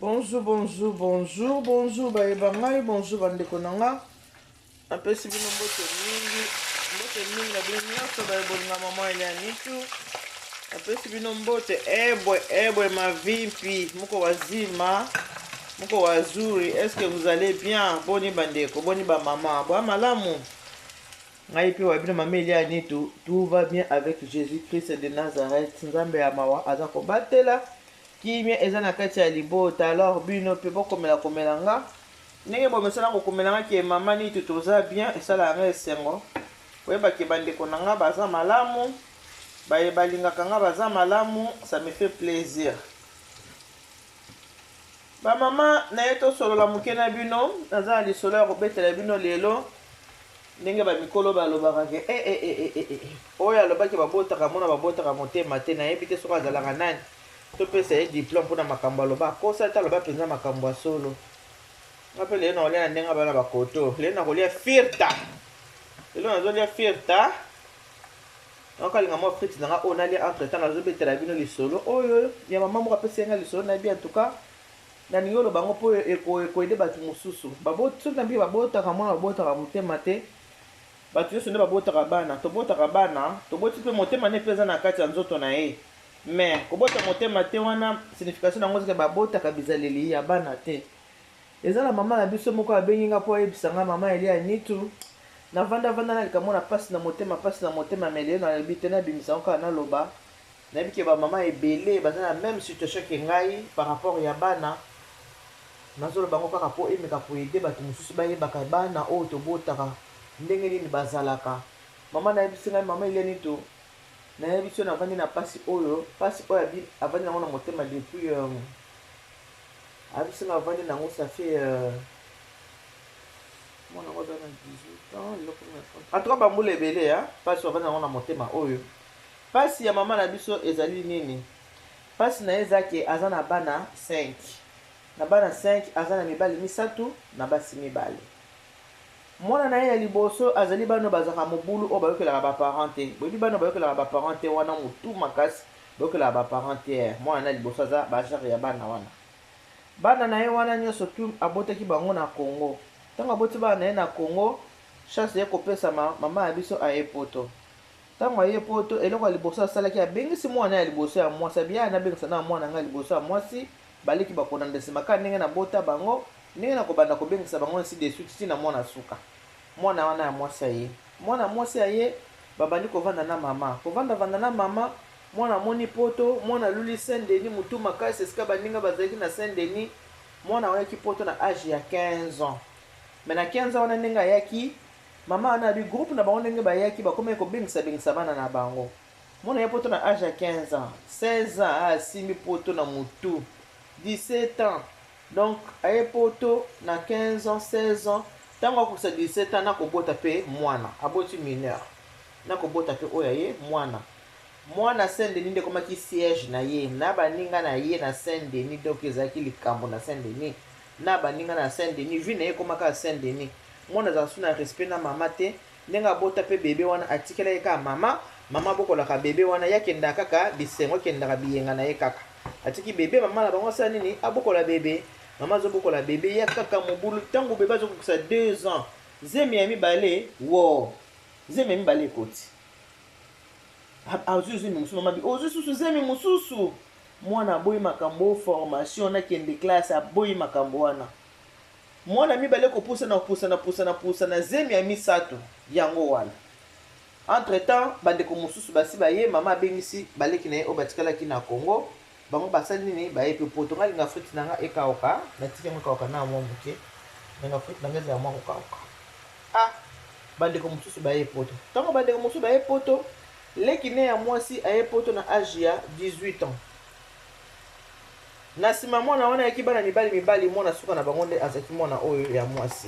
Bonjour, bonjour, bonjour, bonjour bayeba ngai, bonjour bandeko na nga. Napesi bino mbote mingi, mbote mingi na bino nyonso baye bolinga mama Elianitu. Napesi bino mbote ebwe ebwe mavimpi, moko wazima, moko wazuri. Est-ce que vous allez bien? Boni bandeko, boni ba mama, boa malamu. Ngai mpe wa bino mama Elianitu, tout va bien avec Jésus-Christ de Nazareth. Nzambe ya mawa aza kobatela Kimia eza na kati ya libota alors bino pe bokomela komela nga ndenge bomesana kokomela nga ke mama nitu toza bien esalaka nga esengo koyeba ke bandeko na nga baza malamu baye balingaka nga baza malamu ça me fait plaisir ba mama naye tosolola moke na bino naza na lisolo ya kobetela bino lelo ndenge bamikolo balobaka ke eh, eh, eh, eh, eh. oyo alobaki babotaka mona babotaka motema te nayebi te soki azalaka nani Topesa ye diplome pona makambo aloba akosa te aloba penza makambo ya solo. Nga pe lelo nakolia na ndenge bana bakoto. Lelo nakolia firta. Lelo nazolia firta. Nakokalinga mwa frite na nga oyo nalia entre temps nazobetela bino lisolo oyo ya mama moko apesi nga lisolo nayebi en tout cas nalingi oloba yango mpo ekoede bato mosusu soki na biki babotaka mwana babotaka motema te bato nyonso nde babotaka bana tobotaka bana toboti mpe motema ne mpe eza na kati ya nzoto na ye Mais kobota motema te wana signification nango ezake babotaka bizaleli ya bana te. Eza na mama na biso moko abengi nga po ayebisa nga mama Elia Nitu na vanda vanda na likambo na pasi na motema pasi na motema mais lelo nalobi te nabimisa yango kaka naloba nayebi ke ba mama ebele baza na meme situation ke ngai par rapport ya bana nazoloba yango kaka po emeka ko aider bato mosusu bayebaka bana oyo tobotaka ndenge nini bazalaka mama nayebisi ngai mama Elia Nitu Nayebisi yo navandi na pasi oyo, pasi oyo abi avandi nango na motema depuis euh, ayebisi nga avandi nango ça fait euh, mwana yango aza na 18 ans lelo komi na 30 en tout cas bambula ebele ya pasi avandi nango na motema oyo. Pasi ya mama na biso ezali nini? Pasi na ye eza ke aza na bana 5 na bana 5 aza na mibali misato na basi mibale. Mwana na ye ya liboso azali bana oyo bazalaka mobulu oyo bayokelaka ba parents te. Boyebi bana oyo bayokelaka ba parents te wana mutu makasi bayokelaka ba parents te eh. Mwana na ye ya liboso aza ba genre ya bana wana. Bana na ye wana nionso tout abotaki bango na Congo. Tango aboti bana na ye na Congo, chance eye kopesama mama ya biso aye poto. Tango aye poto eloko ya liboso asalaki abengisi mwana na ye ya liboso ya mwasi abi yaya nabengisa nanu mwana na ngai ya liboso ya mwasi baleki bakolanda sima kaka ndenge nabota bango Ndenge nako banda kobengisa bango ainsi de suite ti na mwana suka. Mwana wana ya mwasi aye. Mwana mwasi aye, babandi kovanda na mama. Kovanda vanda na mama, mwana amoni poto, mwana aluli Saint Denis mutu makasi esika baninga bazalaki na Saint Denis. Mwana ayaki poto na age ya 15 ans. Mais na 15 ans wana ndenge ayaki, mama wana abi groupe na bango ndenge bayaki bakomaki kobengisa bengisa bana na bango. Mwana aye poto na age ya 15 ans, 16 ans asimbi poto na mutu, 17 ans Donc aye poto na 15 ans 16 ans tango akokisa 17 ans nakobota pe mwana aboti mineur nakobota pe oyo aye mwana mwana Saint Denis nde ekomaki siège na ye na baninga na ye na Saint Denis donc ezalaki likambo na Saint Denis na baninga na Saint Denis vie na ye ekomaka ya Saint Denis mwana azalaka su na respect na mama te ndenge abota pe bebe wana atikela ye kaka mama mama abokolaka bebe wana ye akendaka kaka bisengo akendaka biyenga na ye kaka atiki bebe mama na bango asala nini abokola bebe mama azobokola bebe ye kaka mobulu ntango bebe azokokisa 2 ans zemi ya mibale wo zemi ya mibale ekoti azwi zemi mosusu mama bi ozwi susu zemi mosusu mwana aboyi makambo formation nakende classe aboyi makambo wana Mwana mibale kopusana kopusana pusana pusana zemi ya misatu yango wana. Entre temps bandeko mosusu basi baye mama abengisi baleki na ye oyo batikalaki na Congo bango basali nini baye pe poto. Nga linga frite na nga ekauka natiki yango ekauka na mwa moke linga frite na nga ezala mwa kokauka. Ah bandeko mosusu baye poto. Tango bandeko mosusu baye poto leki ne ya mwasi aye poto na age ya 18 ans. Na sima mwana wana ayaki bana mibali mibali, mwana suka na bango nde azalaki mwana oyo ya mwasi.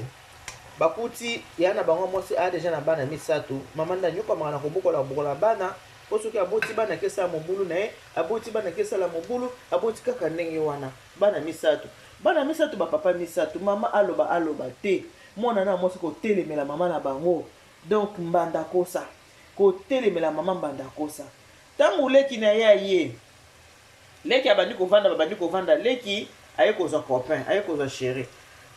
Bakuti ya na bango mwasi aya deja na bana misato. Mama nde anyokwamaka na kobokola kobokola bana, po soki aboti bana ake sala mobulu na ye, aboti bana ake sala mobulu, aboti kaka ndenge wana. Bana misato. Bana misato ba papa misato. Mama aloba aloba te. Mwana na mwasi kotelemela mama na bango. Donc mbanda kosa. Kotelemela mama mbanda kosa. Tango leki na ye aye, Leki abandi kovanda, babandi kovanda, leki Aye kozwa copain, aye kozwa chéri.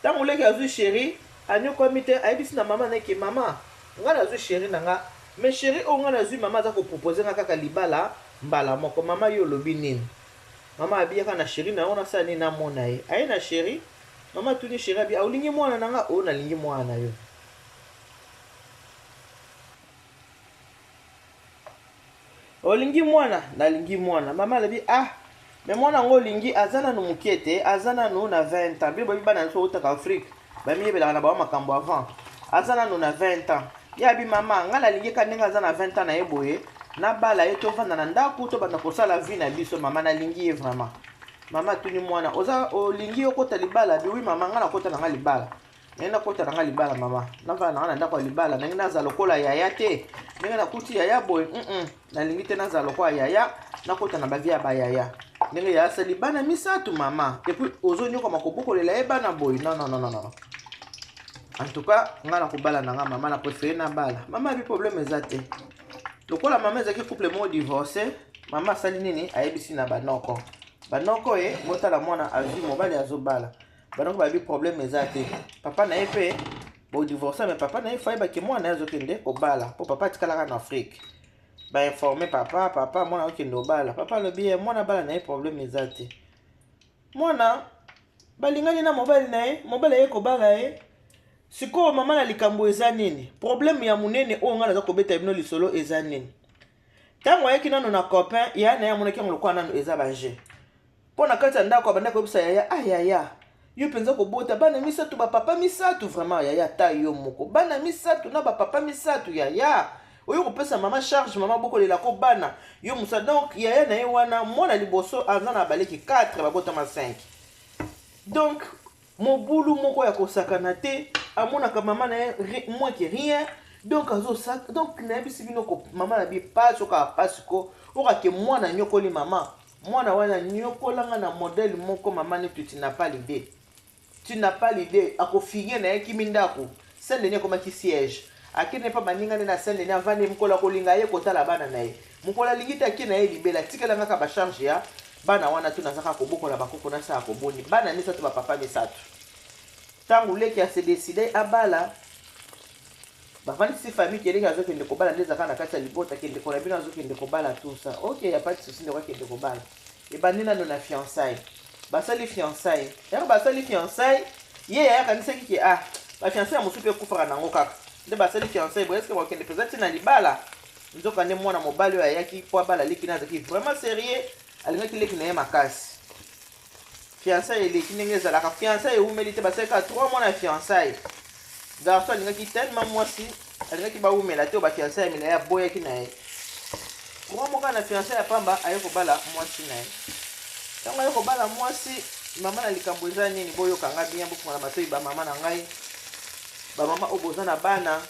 Ntango leki azwi chéri, anyokwami te, ayebisi na mama na ye ke mama, ngai nazwi chéri na nga, mais chéri oyo ngai nazwi mama aza kopropose nga kaka libala mbala moko. Mama yo olobi nini? Mama abi yaka na chéri na yo nasala nini namona ye. Aye na chéri, mama atuni chéri abi olingi mwana na nga? Oyo nalingi mwana na yo. Olingi mwana? Nalingi mwana. Mama alobi ah, me mwana yango olingi aza nanu moke te, aza nanu na 20 ans. Bino boyebi bana nyonso outaka Afrique, bamiyebelaka na bango makambo avant. Aza nanu na 20 ans. Ye abi mama, ngai nalingi ka ndenge aza na 20 ans na ye boye, nabala ye tovanda na ndako, tobanda kosala vie na biso. Mama nalingi ye vraiment. Mama atuni mwana, oza olingi okota libala? Abi oui mama, ngai nakota na ngai libala. Ndenge nakota na ngai libala mama, navanda na ngai na ndako ya libala, ndenge nazala lokola yaya te, ndenge nakuti yaya boye, nalingi te nazala lokola yaya, nakota na bavie ya bayaya. Ndenge yaya asali bana misato mama, epuis ozonyokama kobokolela ye bana boye, non non non non. En tout cas, ngai nakobala na ngai mama, na préféré nabala. Mama abi problème eza te. Lokola mama ezalaki couple moko divorcé, mama asali nini? Ayebisi na banoko. Banoko ye, botala mwana azwi mobali azobala. Banoko bayebi problème eza te. Papa na ye mpe bodivorce, mais papa na ye fo ayebaki mwana ye azokende kobala, mpo papa atikalaka na Afrique. Bainforme papa, papa mwana akokende kobala. Papa alobi ye mwana bala na ye problème eza te. Mwana balingani na mobali na ye, mobali aye kobala ye. Sikoyo mama na likambo eza nini? Problème ya monene oyo ngai naza kobeta bino lisolo eza nini? Ntango ayaki nano na copain, ya na ye amonaki yango lokola nano eza ba jeu. Mpo na kati ya ndako abandaki koyebisa yaya, ah yaya, yo mpenza kobota bana misato bapapa misato, vraiment yaya ata yo moko bana misato na bapapa misato yaya oyo kopesa mama charge, mama bokolela ko bana yo mosa. Donc yaya na ye wana mwana liboso aza na baleki 4 babotama 5. Donc mobulu moko ya kosakana te, amonaka mama na ye moins que rien. Donc azosaka, donc nayebisi bino ko mama na bi pasi okaka pasi ko okake mwana nyokoli mama. Mwana wana nyokolanga na modèle moko mama neti tu n'as pas l'idée. Tu n'as pas l'idée. Akofinge na ye kimi ndako. Saint-Denis ekomaki siège. Akende pa baninga nde na Saint-Denis avandi mokolo akolinga ye kotala bana na ye. Mokolo alingi te ake na ye libela. Tikela nga kaka ba charge ya bana wana tu nazaka kobokola bakoko nasala koboni. Bana misato ba papa misato. Tango leki a se décider abala, bavandisi famille ke leki azokende kobala nde ezalaka na kati ya libota ke ndeko na bino azokende kobala tout ça. Ok, ya pas de souci, ndeko akende kobala. Ebandi nano na fiançailles. Basali fiançailles. Yango basali fiançailles, ye yaya akanisaki ke ah, ba fiançailles ya mosusu mpe ekufaka nango kaka. Nde basali fiançailles boye, est-ce que bakokende mpenza ti na libala? Nzoka nde mwana mobali oyo ayaki mpo abala leki na azalaki vraiment sérieux, alingaki leki na ye makasi. Fiançailles eleki ndenge ezalaka, fiançailles ewumeli te, basali kaka 3 mois na fiançailles. Garçon alingaki tellement mwasi, alingaki bawumela te, oyo ba fiançailles ya milai aboyaki na ye. 3 mois kaka na fiançailles ya pamba, aye kobala mwasi na ye. Ntango aye kobala mwasi, mama na likambo eza nini? Boyoka nga bien, bofungola matoyi ba mama na ngai, ba mama oyo boza na bana.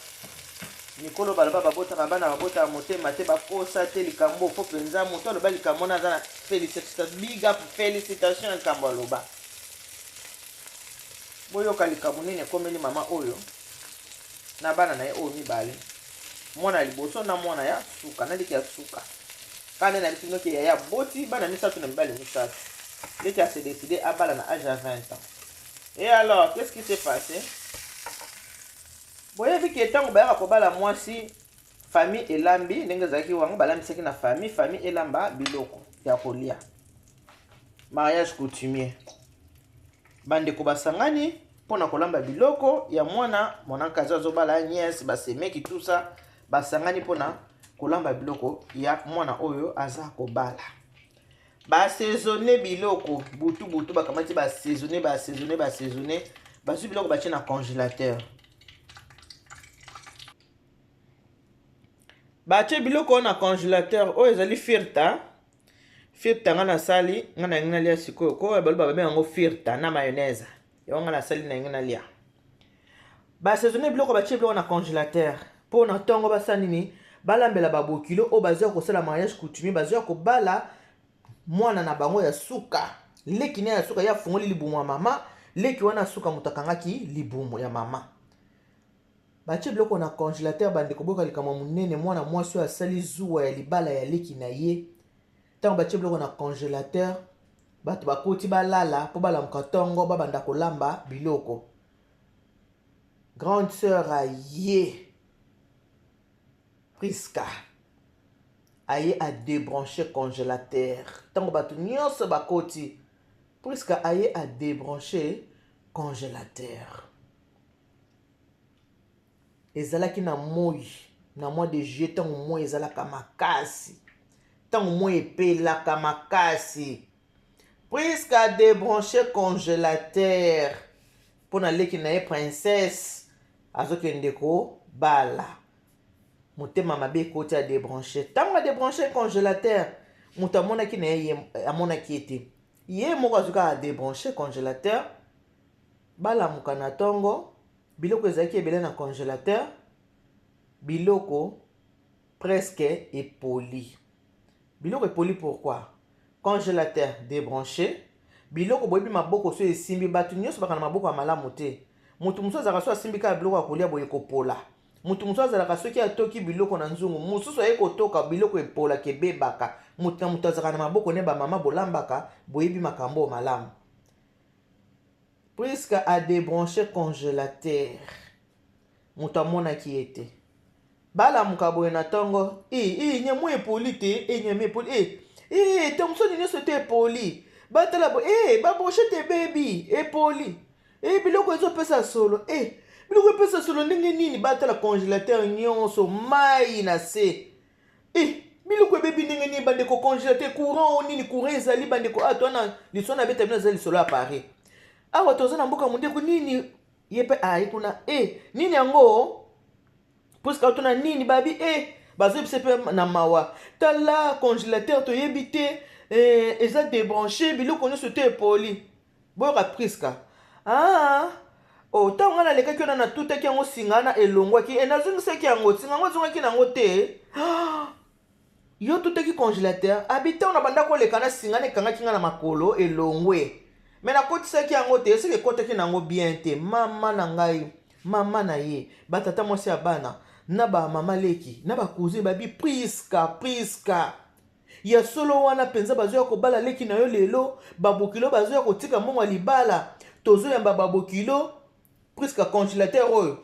Mikolo baloba babotaka bana, babotaka motema te, bakosa te likambo fo mpenza moto aloba likambo wana aza na félicitation, big up, félicitation na likambo aloba. Boyoka likambo nini ekomeli mama oyo na bana na ye oyo mibale, mwana ya liboso na mwana ya suka, na leki ya suka. Kaka nde nayebisi bino ke yaya aboti bana misato na mibale misato. Leki a se décider abala na âge ya 20 ans. Et alors, qu'est-ce qui s'est passé? Boyebi ke ntango bayaka kobala mwasi, famille elambi ndenge ezalaki wango, balambisaki na famille, famille elamba biloko ya kolia. Mariage coutumier. Bandeko basangani mpona kolamba biloko ya mwana, mwanakazi azobala, nièce, basemeki, tout ça, basangani mpona kolamba biloko ya mwana oyo aza kobala. Basaisonne biloko butu butu, bakamati basaisonne, basaisonne, basaisonne, bazwi biloko batie na congélateur. Batie biloko na congélateur oyo ezali firta. Firta nga nasali, nga na ngai nalia sikoyo. Ko baloba babenga yango firta na mayonnaise. Yango nga nasali na ngai nalia. Basaisonne biloko, batie biloko na congélateur. Mpo na ntongo basala nini? Balambela babokilo oyo bazwa kosala mariage coutumier, bazwa kobala mwana na bango ya suka. Leki na ya suka, ye afungoli libumu ya mama. Leki wana suka moto akangaki libumu ya mama. Batie biloko na congélateur, bandeko boyoka likambo monene, mwana mwasi oyo asali zuwa ya libala ya leki na ye. Ntango batie biloko na congélateur, Bato bakoti balala mpo balamuka ntongo babanda kolamba biloko. Grande sœur aye, Priska aye adébranche congélateur. Ntango bato nyonso bakoti, Priska aye adébranche congélateur. Ezalaki na moi, na mois de juillet, ntango moi ezalaka makasi, ntango moi epelaka makasi. Priska adébranche congélateur mpo na leki na ye Princesse azokende kobala. Motema mabe ekoti, adébranche. Ntango adébranche congélateur, moto amonaki na ye, amonaki ye te. Ye moko azwi kaka, adébranche congélateur. Balamuka na ntongo, biloko ezalaki ebele na congélateur, biloko presque epoli. Biloko epoli pourquoi? Congélateur débranché, biloko, boyebi maboko so esimbi, bato nyonso baka na maboko ya malamu te. Moto mosusu azalaka so asimbi kaka biloko ya kolia boye, kopola. Moto mosusu azalaka soki atoki biloko na nzungu, mosusu aye kotoka, biloko epolaka, ebebaka. Moto na moto azalaka na maboko ne. Bamama bolambaka, boyebi makambo oyo malamu. Puisque adébranché congélateur, moto amonaki ye te. Balamuka boye na ntongo, e nyama epoli te, e nyama epoli, e thomson nyonso te epoli. Batala boye, e babrochette ebebi, epoli, e biloko ezopesa solo, e biloko epesa solo ndenge nini? Batala congélateur nyonso mai na se. E biloko ebebi ndenge nini, bandeko? Congélateur, courant o nini? Courant ezali, bandeko. A towana lisolo na beta bino eza lisolo ya Paris. Awa toza na mboka mondeko. Nini ye mpe aye kuna? E nini yango? Puisque otuna nini, babi e bazoyebisa mpe na mawa: tala congélateur, toyebi te, eza débranché, biloko nyonso te epoli. Boyoka Priska: ah, o ntango ngai nalekaki wana, natutaki yango, singa wana elongwaki, e nazongisaki yango, singa yango ezongaki nango te. Ah, yo tutaki congélateur? Abi ntango na banda koleka na singa wana ekangaki ngai na makolo, elongwe, me nakotisaki yango te, soki ekɔtaki nango bien te. Mama na ngai, mama na ye, batata mwasi ya bana na bamama leki na bacousine babi: Priska, Priska, ya solo wana mpenza bazoya kobala leki na yo lelo, babokilo bazoya kotika mbongo ya libala, tozoyamba babokilo. Priska, congélateur oyo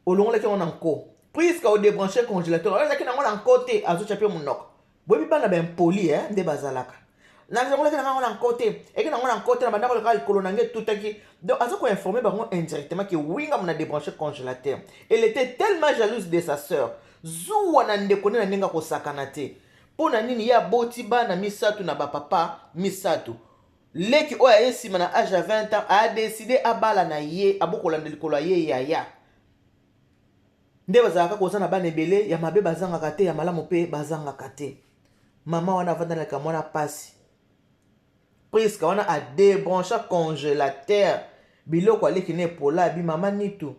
olongolaki yango na nko? Priska, odébranche congélateur oyo ezalaki nango na nko te? Azotya mpe monoko. Boyebi bana baimpolis, eh, nde bazalaka. Nazongolaki na ngango na nko te, eki nango na nko te, na bandako kaka likolo na nge etutaki. Donc aza koinforme bango indirectement ke winga na débranché congélateur. Elle était tellement jalouse de sa sœur, zuwa na ndeko nde na ndenge akosakana te. Mpo na nini? Ye aboti bana misato na bapapa misato. Leki oyo aye nsima na age ya 20 ans, adécider abala na ye, abokolanda likolo ya ye yaya. Nde bazalaka koza na bana ebele, ya mabe bazangaka te, ya malamu mpe bazangaka te. Mama wana avandalaka mwana pasi. Priska wana adébrancha congélateur, biloko aleki na epola. Abi mama nitu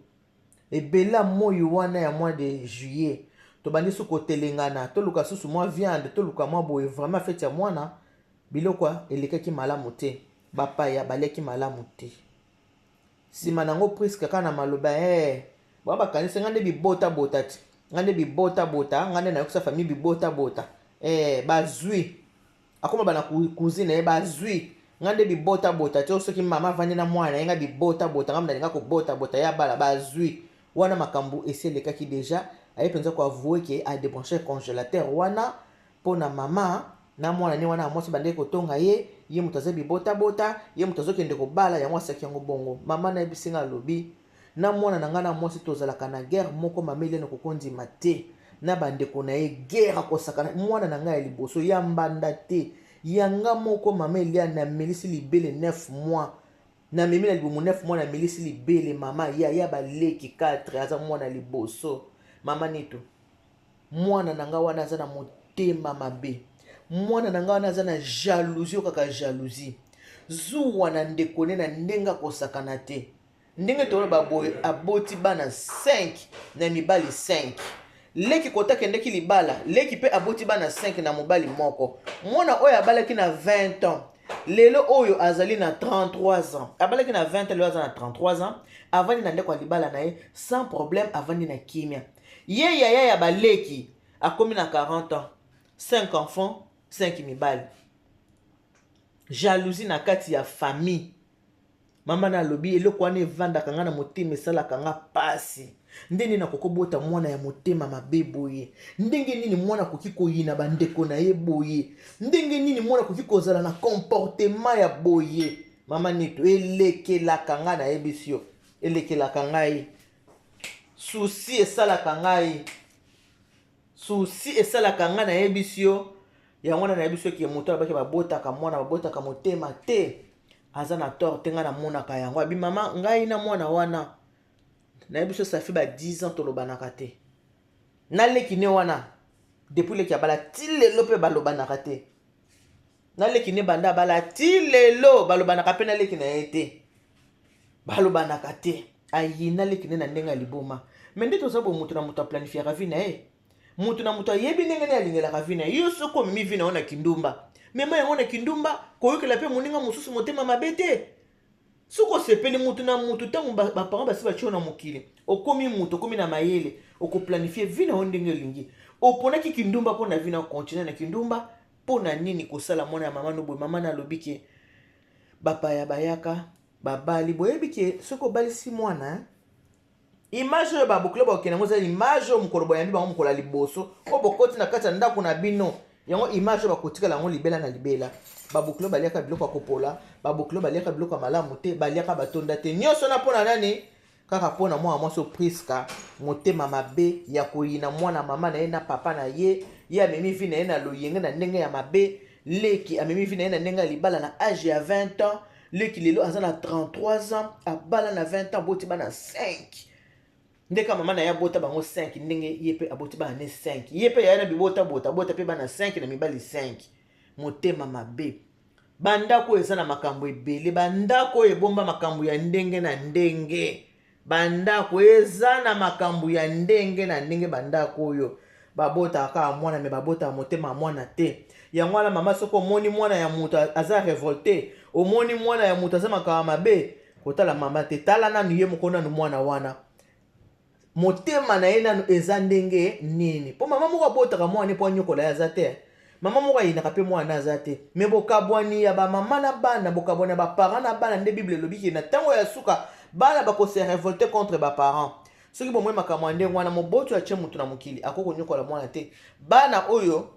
ebele ya moi wana ya mois de juillet, tobandi su kotelengana, toluka susu mwa viande, toluka mwa boye. Vraiment, fête ya mwana, biloko elekaki malamu te, bapaya baliaki malamu te. Nsima nango, Priska kaka na maloba bango bakanisi ngai nde bibotabota ti, ngai nde bibotabota, ngai nde nayokisa famille bibotabota. Bazwi akoma bana cousine na ye, bazwi ngai nde bibotabota ti. Soki mama avandi na mwana na ye, ngai bibotabota, ngai nalinga kobotabota ya bala. Bazwi wana makambo esi elekaki déjà. Aye mpenza koavouer ke adébranche congélateur wana mpo na mama na mwana ne wana ya mwasi bandeki kotonga ye. Ye moto aza bibotabota, ye moto azokende kobala, yango asaki yango bongo. Mama nayebisi nga, alobi na mwana na ngai na mwasi tozalaka na guerre moko. Mama Eliane, kokondima te, na bandeko na ye guerre akosakana. Mwana na ngai ya liboso ya mbanda te, yanga moko, mama Eliane, amelisi libele 9 mois, namemi na libumu 9 mois, namelisi libele. Mama yaya baleki 4, aza mwana liboso. Mama Nito, mwana na ngai wana aza na motema mabe, mwana na ngai wana aza na jalousie, oyo kaka jalousie, zuwa na ndeko ne na ndenge akosakana te. Ndenge toloba boye, aboti bana 5 na mibali 5. Leki kota akendeki libala, leki mpe aboti bana 5 na mobali moko. Mwana oyo abalaki na 20 ans, lelo oyo azali na 33 ans. Abalaki na 20 ans, lelo aza na 33 ans, avandi na ndeko ya libala na ye sans problème, avandi na kimia. Ye yaya ya baleki akomi na 40 ans, 5 enfants, 5 mibali. Jalousie na kati ya famille. Mama na alobi eloko wana evandaka nga na motema, esalaka nga pasi. Ndenge nini nakoki kobota mwana ya motema mabe boye? Ndenge nini mwana akoki koyina bandeko na ye boye? Ndenge nini mwana akoki kozala na comportement ya boye? Mama Nito, elekelaka nga, nayebisi yo, elekelaka ngai susi, esalaka ngai susi, esalaka ngai, nayebisi yo. Yango wana nayebisi yo ke moto alobaki babotaka mwana, babotaka motema te, aza na tort te. Ngai namonaka yango. Abi mama, ngai na mwana wana, nayebi so safi ba 10 ans tolobanaka te. Naleki ne wana, depuis leki abala ti lelo mpe balobanaka te. Naleki ne banda abala ti lelo balobanaka mpe naleki na ye te, balobanaka te. Ayina leki ne na ndenge ya liboma. Me nde toza boye, moto na moto aplanifiaka vie na ye, moto na moto ayebi ndenge nde alingelaka vie na ye. Yo soki omemi vie na yo na kindumba, mema yango na kindumba, koyokela mpe moninga mosusu motema mabe te. Soki osepeli, mutu na mutu, ntango baparent basi batio na mokili, okomi mutu, okomi na mayele, okoplanifie vie na yo ndenge olingi. Oponaki kindumba mpo na vie na, continue na kindumba. Mpo na nini kosala mwana ya mama no boye? Mama na alobi ke bapaya bayaka babali. Boyebi ke soki obalisi mwana, image oyo babokilo bakokende yango eza image oyo mokolo boyambi bango mokolo ya liboso oyo bokoti na kati ya ndako na bino. Yango image oyo bakotikala yango libela na libela. Babokilo baliaka biloko ya kopola, babokilo baliaka biloko ya malamu te, baliaka batonda te. Nyonso na mpo na nani? Kaka mpo na mwana mwasi Priska, motema mabe ya koyina mwana mama na ye na papa na ye. Ye amemi vie na ye na loyenge, na ndenge ya mabe. Leki amemi vie na ye na ndenge ya libala na age ya 20 ans. Leki lelo aza na 33 ans, abala na 20 ans, aboti bana 5. Ndeka mama na ye abota bango 5, ndenge ye mpe aboti bana ne 5. Ye mpe yaya na bibotabota, abota mpe bana 5 na mibali 5. Motema mabe. Bandako oyo eza na makambo ebele, bandako oyo ebomba makambo ya ndenge na ndenge, bandako eza na makambo ya ndenge na ndenge. Bandako oyo babotaka kaka mwana, me babotaka motema ya mwana te. Yango wana mama, soki omoni mwana ya moto aza révolté, omoni mwana ya moto aza makambo mabe, kotala mama te, tala nanu ye moko nanu, mwana wana motema na ye nanu eza ndenge nini. Mpo mama moko abotaka mwana mpo anyokola ye aza te, mama moko ayinaka mpe mwana aza te. Me bokabwani ya bamama na bana, bokabwani ya baparent na bana, nde Bible elobi ke na ntango ya suka bana bakose révolter contre baparent. Soki bomoi makambo ya ndenge wana, moboti atie motu na mokili akoki konyokola mwana te. Bana oyo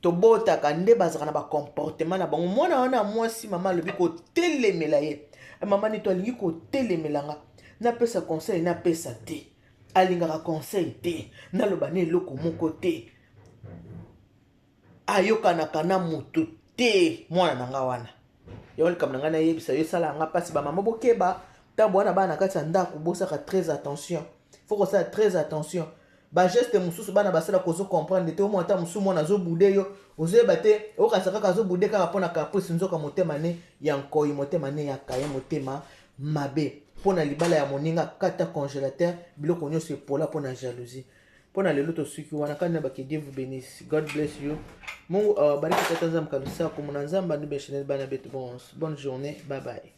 tobotaka nde bazalaka na bacomportement na bango. Mwana wana ya mwasi, mama alobi kotelemela ye. Mama Nito alingi kotelemela nga, napesa conseil, napesa te, alingaka conseil te, naloba na eloko moko te, ayokanaka na motu te. Mwana na nga wana, yango likambo na ngai nayebisa yo, esala nga mpasi. Bamama, bokeba ntango wana bana na kati ya ndako, bosaka très attention, faut kosala très attention. Bageste mosusu bana basala, kozo comprendre te. Omona ata mosusu mwana azobouder yo, ozoyeba te, okanisa kaka azobouder kaka mpo na caprice, nzoka motema ne ya nkoi, motema ne ya kaye, motema mabe mpo na libala ya moninga. Kata congélateur, biloko nyonso epola mpo na jalousie. Mpo na lelo tosuki wana kani na bake. Dieu vous bénisse, God bless you. Mungu awabariki. Tata Nzambe kalusako muna Nzambe anube bana betu. Bonne journée, bye bye.